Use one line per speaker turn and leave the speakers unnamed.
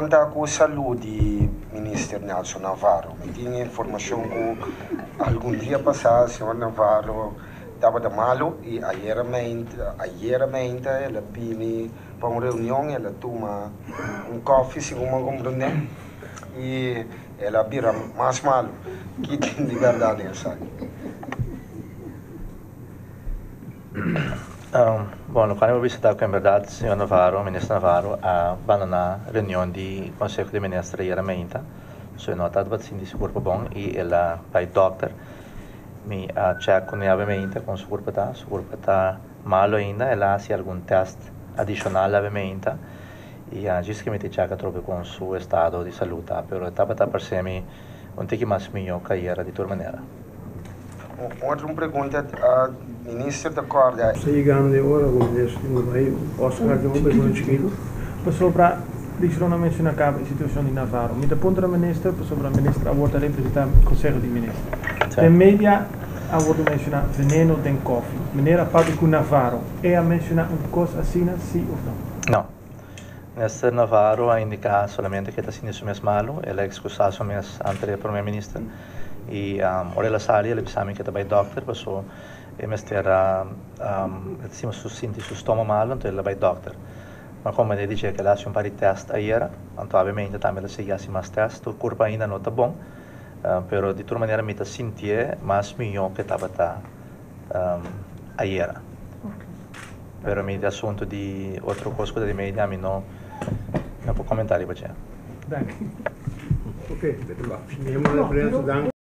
Kon ta ku salú di Minister Nelson Navarro? Mi tin informashon ku algun dia pasá señor Navarro tabata malu i ayera meinta ayera meinta el a bini pa un reunion, el a tuma un kòfi segun mi a komprondé i el a bira mas malu. Ki tin di bèrdat den esaki?
Bon, lokual mi por bisa ta ku en bèrdat señor Navarro, Minister Navarro a bandoná reunion di Konseho di Minister ayera meinta, so e no tabata sinti su kurpo bon i el a bai dòkter. Mi a chèk kuné awe meinta kon su kurpo ta, su kurpo ta malu ainda, el a hasi algun tèst adishonal awe meinta i djis ke mi ta chèk atrobe kon su estado di salú ta, pero e tabata parse mi un tiki mas mihó ku ayera di tur manera.
Un otro pregunta, Minister ta corda.
Nos ta yegando e ora cu Minister tin cu bay. Oscar tin un pregunta chikito.
Pasobra Richron a menciona caba e situacion di Navarro. Mi ta puntra Minister pasobra Minister awor ta representa Conseho di Minister. Den media a wordo menciona veneno den koffie. Meneer a papia cu Navarro. E a menciona un cos asina, si of no?
No. Minister Navarro a indica solamente cu e ta sinti su mes malo. El a excusa su mes ante e Prome Minister. I ora el a sali el a bisa mi ke ta bai dòkter paso e mester a e ta sinti sinti su stoma malu anto el a bai dòkter. Ma komo e di dje ke el a hasi un par di tèst ayera anto abemente tambe el a sigui hasi mas tèst. Tur kurpa ainda no ta bon pero di tur manera mi ta sintié mas mihó ke tabata ayera. Pero mi di asuntu di otro kos ku ta di media mi no no por komentá riba dje.
Ok, miembro di prensa danki.